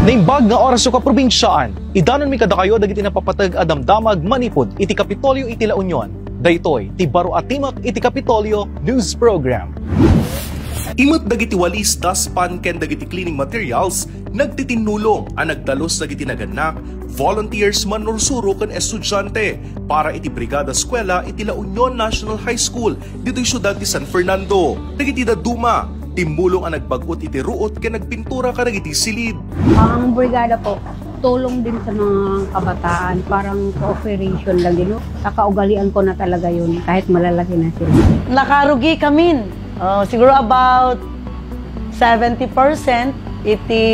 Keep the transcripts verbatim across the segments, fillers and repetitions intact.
Naimbag nga orasyo, kaprobinsiaan. Idanonmi kadakayo dagiti napapateg a damdamag manipud iti Kapitolyo iti La Union. Daytoy ti baro a timek iti Kapitolyo News Program. Imet dagiti walis, dustpan, ken dagiti cleaning materials, nagtitinnulong a nagdalus dagiti nagannak, volunteers, mannursuro ken estudiante para iti Brigada Eskwela iti La Union National High School ditoy siudad ti San Fernando. Dagiti dadduma, timmulong a nagbag-ot iti ruot ken nagpintura kadagiti silid. Ang brigada po, tulong din sa mga kabataan, parang cooperation lagi, no? Nakaugalian ko na talaga yun, kahit malalaki na sila. Nakarugi kami. Ah, siguro about seventy percent iti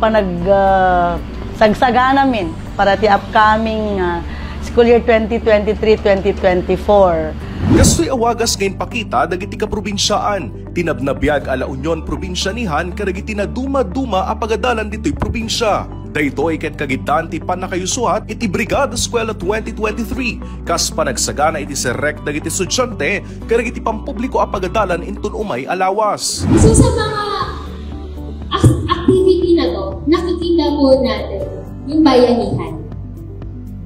panag, ah, sagsaganamin para ti upcoming, ah, school year twenty twenty-three, twenty twenty-four. Kastoy a wagas nga impakita dagiti kaprobinsiaan ti nabnabiag a La Union Probinsia ni Han kadagiti nadumaduma a pagadalan ditoy probinsia. Daytoy ket kagiddan ti pannakayusuat iti Brigada Eskwela twenty twenty-three kas panagsagana iti serrek dagiti estudiante kadagiti pampubliko a pagadalan inton umay a lawas. So, sa mga as-, activity na to, nakikita po natin yung bayanihan.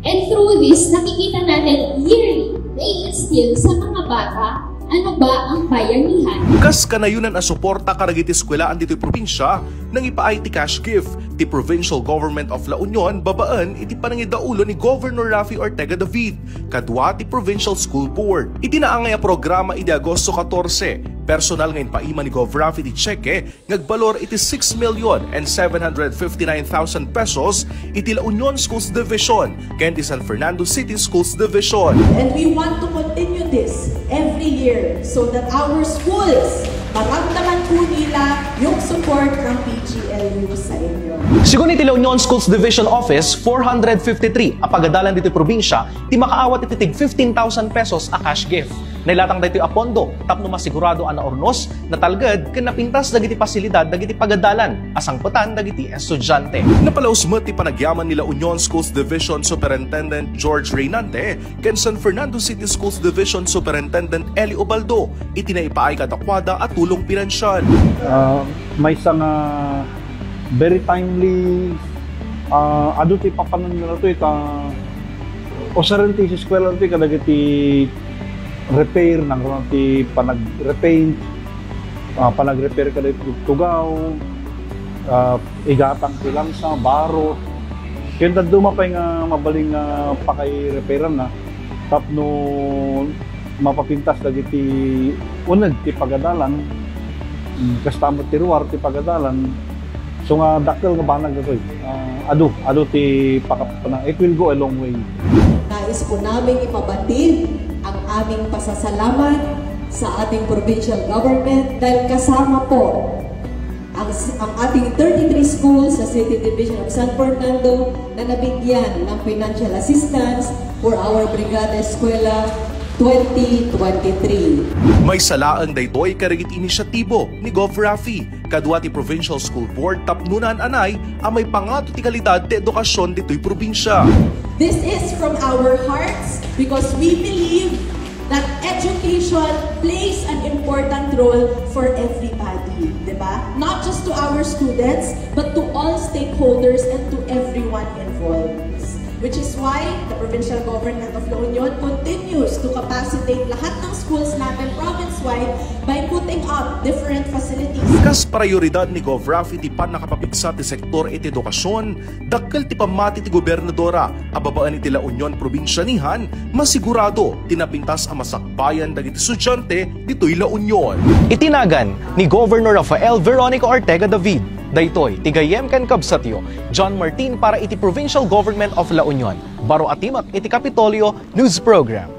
And through this, nakikita natin yearly na i-instill sa mga bata ano ba ang bayanihan. Kas kanayonan a suporta kadagiti eskwelaan ditoy probinsia, nangipaay ti cash gift ti Provincial Government of La Union babaen iti panangidaulo ni Governor Raffy Ortega David kadua ti Provincial School Board. Iti naangay a programa idi Agosto katorse, personal nga impaima ni Gov Raffy ti tseke nga agbalor iti six million and seven hundred fifty-nine thousand pesos iti La Union Schools Division ken ti San Fernando City Schools Division. And we want to continue this every year so that our schools, maramdaman po nila yung support ng P G L U sa inyo. Sigun iti La Union Schools Division Office, four hundred fifty-three a pagadalan ditoy probinsia ti makaawat iti tig fifteen thousand pesos a cash gift. Nailatang daytoy a pondo tapno masigurado a naurnos, natalged, ken napintas dagiti pasilidad dagiti pagadalan a sangpetan dagiti estudiante. Napalaus met ti panagyaman ni La Union Schools Division Superintendent George Reynante ken San Fernando City Schools Division Superintendent Eli Ubaldo iti naipaay kadakuada a tulong pinansial. Ah, maysa nga very timely, ah, adu ti papananna daytoy ta usaren ti eskwela daytoy kadagiti repair, nangrunan ti panag-repaint, ah, panag-repair kadagiti tugtugaw, ah, igatang ti langsa, barot. Ken dadduma pay nga mabalin nga pakaireparanna tapno mapapintas dagiti uneg ti pagadalan, mm, kasta met ti ruar ti pagadalan. So nga dakkel nga banag daytoy. Ah, adu, adu ti pakapana. It will go a long way. Nais po naming ipabatid ang aming pasasalamat sa ating provincial government dahil kasama po ang, ang ating thirty-three schools sa City Division of San Fernando na nabigyan ng financial assistance for our Brigada Eskwela twenty twenty-three. Maysa laeng daytoy kadagiti inisyatibo ni Gov Raffy kadua ti Provincial School Board tapno naan-anay a maipangato ti kalidad ti edukasyon ditoy probinsia. This is from our hearts because we believe that education plays an important role for everybody, di ba? Not just to our students, but to all stakeholders and to everyone involved. Which is why the provincial government of La Union continues to capacitate lahat ng schools natin province-wide by putting up different facilities. Kas prayoridad ni Gov Raffy ti pannakapapigsa ti sektor iti edukasyon, dakkel ti pammati ti gobernadora a babaen iti La Union Probinsia ni Han, masigurado ti napintas a masakbayan dagiti estudiante ditoy La Union. Iti nagan ni Governor Rafael Veronica Ortega David, daytoy ti gayyem ken kabsatyo, John Martin para iti Provincial Government of La Union. Baro a timek iti Kapitolyo News Program.